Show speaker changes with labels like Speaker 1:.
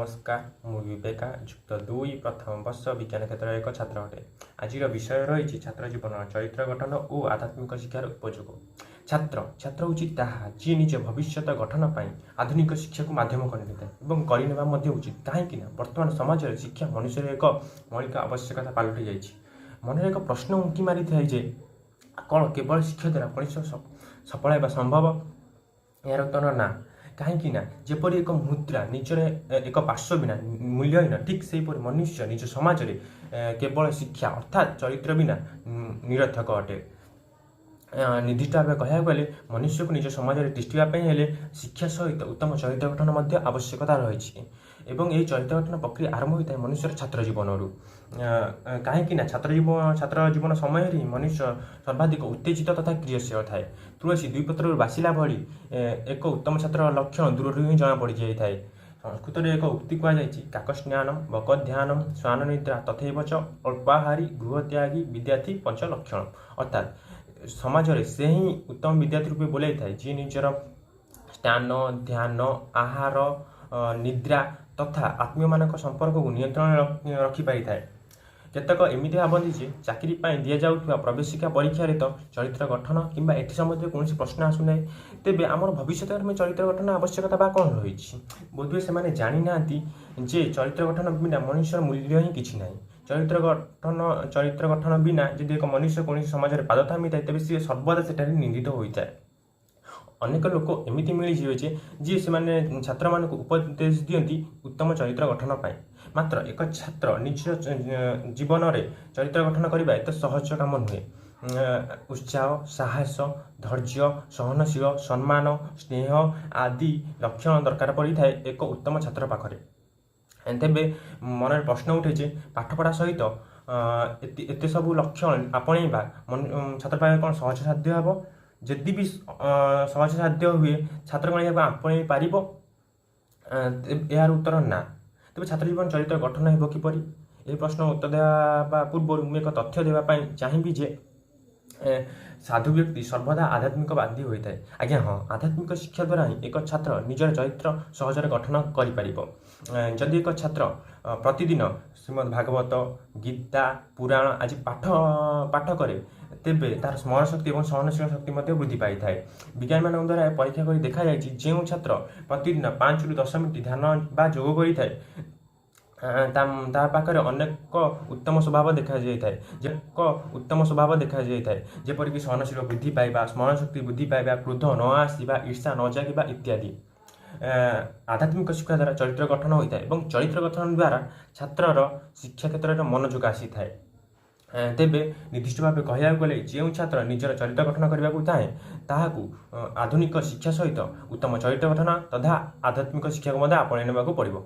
Speaker 1: ନମସ୍କାର, ମୁଁ ବିବେକା, ଯୁକ୍ତ ଦୁଇ ପ୍ରଥମ ବର୍ଷ ବିଜ୍ଞାନ କ୍ଷେତ୍ରରେ ଏକ ଛାତ୍ର ଅଟେ। ଆଜିର ବିଷୟ ରହିଛି ଛାତ୍ର ଜୀବନର ଚରିତ୍ର ଗଠନ ଓ ଆଧ୍ୟାତ୍ମିକ ଶିକ୍ଷାର ଉପଯୋଗ। ଛାତ୍ର ହେଉଛି ତାହା ଯିଏ ନିଜ ଭବିଷ୍ୟତ ଗଠନ ପାଇଁ ଆଧୁନିକ ଶିକ୍ଷାକୁ ମାଧ୍ୟମ କରିନେଇଥାଏ ଏବଂ କରିନେବା ମଧ୍ୟ ଉଚିତ, କାହିଁକି ନା ବର୍ତ୍ତମାନ ସମାଜରେ ଶିକ୍ଷା ମନୁଷ୍ୟର ଏକ ମୌଳିକ ଆବଶ୍ୟକତା ପାଲଟି ଯାଇଛି। ମନରେ ଏକ ପ୍ରଶ୍ନ ଉଙ୍କି ମାରିଥାଏ ଯେ କ'ଣ କେବଳ ଶିକ୍ଷା ଦ୍ୱାରା ମଣିଷ ସଫଳ ହେବା ସମ୍ଭବ? ଏହାର ଉତ୍ତର ନା। କାହିଁକି ନା ଯେପରି ଏକ ମୁଦ୍ରା ନିଜର ଏକ ପାର୍ଶ୍ୱ ବିନା ମୂଲ୍ୟହୀନ, ଠିକ୍ ସେହିପରି ମନୁଷ୍ୟ ନିଜ ସମାଜରେ କେବଳ ଶିକ୍ଷା ଅର୍ଥାତ୍ ଚରିତ୍ର ବିନା ନିରର୍ଥକ ଅଟେ। ନିର୍ଦ୍ଦିଷ୍ଟ ଭାବେ କହିବାକୁ ଗଲେ, ମନୁଷ୍ୟକୁ ନିଜ ସମାଜରେ ତିଷ୍ଠିବା ପାଇଁ ହେଲେ ଶିକ୍ଷା ସହିତ ଉତ୍ତମ ଚରିତ୍ର ଗଠନ ମଧ୍ୟ ଆବଶ୍ୟକତା ରହିଛି ଏବଂ ଏହି ଚରିତ୍ର ଗଠନ ପ୍ରକ୍ରିୟା ଆରମ୍ଭ ହୋଇଥାଏ ମନୁଷ୍ୟର ଛାତ୍ର ଜୀବନରୁ, କାହିଁକି ନା ଛାତ୍ର ଜୀବନ ସମୟରେ ହିଁ ମନୁଷ୍ୟ ସର୍ବାଧିକ ଉତ୍ତେଜିତ ତଥା କ୍ରିୟାଶୀଳ ଥାଏ। ତୁଳସୀ ଦୁଇ ପତ୍ରରୁ ବାସିଲା ଭଳି ଏକ ଉତ୍ତମ ଛାତ୍ରର ଲକ୍ଷଣ ଦୂରରୁ ହିଁ ଜଣା ପଡ଼ିଯାଇଥାଏ। ସଂସ୍କୃତରେ ଏକ ଉକ୍ତି କୁହାଯାଇଛି, କାକସ୍ନାନମ୍ ବକଧ୍ୟାନମ୍ ଶ୍ୱାନ ନିଦ୍ରା ତଥୈବ ଚ ଅଳ୍ପାହାରୀ ଗୃହତ୍ୟାଗୀ ବିଦ୍ୟାର୍ଥୀ ପଞ୍ଚ ଲକ୍ଷଣ। ଅର୍ଥାତ୍ ସମାଜରେ ସେ ହିଁ ଉତ୍ତମ ବିଦ୍ୟାର୍ଥୀ ରୂପେ ବୋଲାଇଥାଏ, ଯିଏ ନିଜର ସ୍ନାନ, ଧ୍ୟାନ, ଆହାର, ନିଦ୍ରା ତଥା ଆତ୍ମୀୟମାନଙ୍କ ସମ୍ପର୍କକୁ ନିୟନ୍ତ୍ରଣ ରଖିପାରିଥାଏ। କେତେକ ଏମିତି ଭାବନ୍ତି ଯେ ଚାକିରି ପାଇଁ ଦିଆଯାଉଥିବା ପ୍ରବେଶିକା ପରୀକ୍ଷାରେ ତ ଚରିତ୍ର ଗଠନ କିମ୍ବା ଏଥି ସମ୍ବନ୍ଧୀୟ କୌଣସି ପ୍ରଶ୍ନ ଆସୁନାହିଁ, ତେବେ ଆମର ଭବିଷ୍ୟତରେ ଚରିତ୍ର ଗଠନ ଆବଶ୍ୟକତା ବା କ'ଣ ରହିଛି? ବୋଧହୁଏ ସେମାନେ ଜାଣିନାହାନ୍ତି ଯେ ଚରିତ୍ର ଗଠନ ବିନା ମନୁଷ୍ୟର ମୂଲ୍ୟ ହିଁ କିଛି ନାହିଁ। ଚରିତ୍ର ଗଠନ ବିନା ଯଦି ଏକ ମନୁଷ୍ୟ କୌଣସି ସମାଜରେ ପାଦ ଥାମିଥାଏ, ତେବେ ସିଏ ସର୍ବଦା ସେଠାରେ ନିନ୍ଦିତ ହୋଇଥାଏ। ଅନେକ ଲୋକ ଏମିତି ମିଳିଯିବେ ଯେ ଯିଏ ସେମାନେ ଛାତ୍ରମାନଙ୍କୁ ଉପଦେଶ ଦିଅନ୍ତି ଉତ୍ତମ ଚରିତ୍ର ଗଠନ ପାଇଁ। ମାତ୍ର ଏକ ଛାତ୍ର ନିଜ ଜୀବନରେ ଚରିତ୍ର ଗଠନ କରିବା ଏତେ ସହଜ କାମ ନୁହେଁ। ଉତ୍ସାହ, ସାହସ, ଧୈର୍ଯ୍ୟ, ସହନଶୀଳ, ସମ୍ମାନ, ସ୍ନେହ ଆଦି ଲକ୍ଷଣ ଦରକାର ପଡ଼ିଥାଏ ଏକ ଉତ୍ତମ ଛାତ୍ର ପାଖରେ। ତେବେ ମନରେ ପ୍ରଶ୍ନ ଉଠେ ଯେ ପାଠପଢ଼ା ସହିତ ଏତେ ସବୁ ଲକ୍ଷଣ ଆପଣେଇବା ଛାତ୍ର ପାଖରେ କ'ଣ ସହଜସାଧ୍ୟ ହେବ? ଯଦି ବି ସହଜସାଧ୍ୟ ହୁଏ, ଛାତ୍ର କ'ଣ ଏହାକୁ ଆପଣେଇ ପାରିବ? ଏହାର ଉତ୍ତର ନା। ତେବେ ଛାତ୍ର ଜୀବନ ଚରିତ୍ର ଗଠନ ହେବ କିପରି? ଏହି ପ୍ରଶ୍ନ ଉତ୍ତର ଦେବା ପୂର୍ବରୁ ମୁଁ ଏକ ତଥ୍ୟ ଦେବା ପାଇଁ ଚାହିଁବି ଯେ ସାଧୁ ବ୍ୟକ୍ତି ସର୍ବଦା ଆଧ୍ୟାତ୍ମିକବାଦୀ ହୋଇଥାଏ। ଆଜ୍ଞା ହଁ, ଆଧ୍ୟାତ୍ମିକ ଶିକ୍ଷା ଦ୍ୱାରା ହିଁ ଏକ ଛାତ୍ର ନିଜର ଚରିତ୍ର ସହଜରେ ଗଠନ କରିପାରିବ। ଯଦି ଏକ ଛାତ୍ର ପ୍ରତିଦିନ ଶ୍ରୀମଦ୍ ଭାଗବତ, ଗୀତା, ପୁରାଣ ଆଦି ପାଠ କରେ, ତେବେ ତାର ସ୍ମରଣ ଶକ୍ତି ଏବଂ ସହନଶୀଳ ଶକ୍ତି ମଧ୍ୟ ବୃଦ୍ଧି ପାଇଥାଏ। ବିଜ୍ଞାନୀମାନଙ୍କ ଦ୍ୱାରା ପରୀକ୍ଷା କରି ଦେଖାଯାଇଛି, ଯେଉଁ ଛାତ୍ର ପ୍ରତିଦିନ 5ରୁ 10 ମିନିଟ୍ ଧ୍ୟାନ ବା ଯୋଗ କରିଥାଏ, ତା ପାଖରେ ଅନେକ ଉତ୍ତମ ସ୍ୱଭାବ ଦେଖାଯାଇଥାଏ, ଏକ ଉତ୍ତମ ସ୍ୱଭାବ ଦେଖାଯାଇଥାଏ, ଯେପରିକି ସହନଶୀଳ ବୃଦ୍ଧି ପାଇବା, ସ୍ମରଣ ଶକ୍ତି ବୃଦ୍ଧି ପାଇବା, କ୍ରୋଧ ନ ଆସିବା, ଈର୍ଷା ନ ଜାଗିବା ଇତ୍ୟାଦି। ଆଧ୍ୟାତ୍ମିକ ଶିକ୍ଷା ଦ୍ୱାରା ଚରିତ୍ର ଗଠନ ହୋଇଥାଏ ଏବଂ ଚରିତ୍ର ଗଠନ ଦ୍ୱାରା ଛାତ୍ରର ଶିକ୍ଷା କ୍ଷେତ୍ରରେ ମନୋଯୋଗ ଆସିଥାଏ। ତେବେ ନିର୍ଦ୍ଦିଷ୍ଟ ଭାବେ କହିବାକୁ ଗଲେ, ଯେଉଁ ଛାତ୍ର ନିଜର ଚରିତ୍ର ଗଠନ କରିବାକୁ ଚାହେଁ, ତାହାକୁ ଆଧୁନିକ ଶିକ୍ଷା ସହିତ ଉତ୍ତମ ଚରିତ୍ର ଗଠନ ତଥା ଆଧ୍ୟାତ୍ମିକ ଶିକ୍ଷାକୁ ମଧ୍ୟ ଆପଣେଇ ନେବାକୁ ପଡ଼ିବ।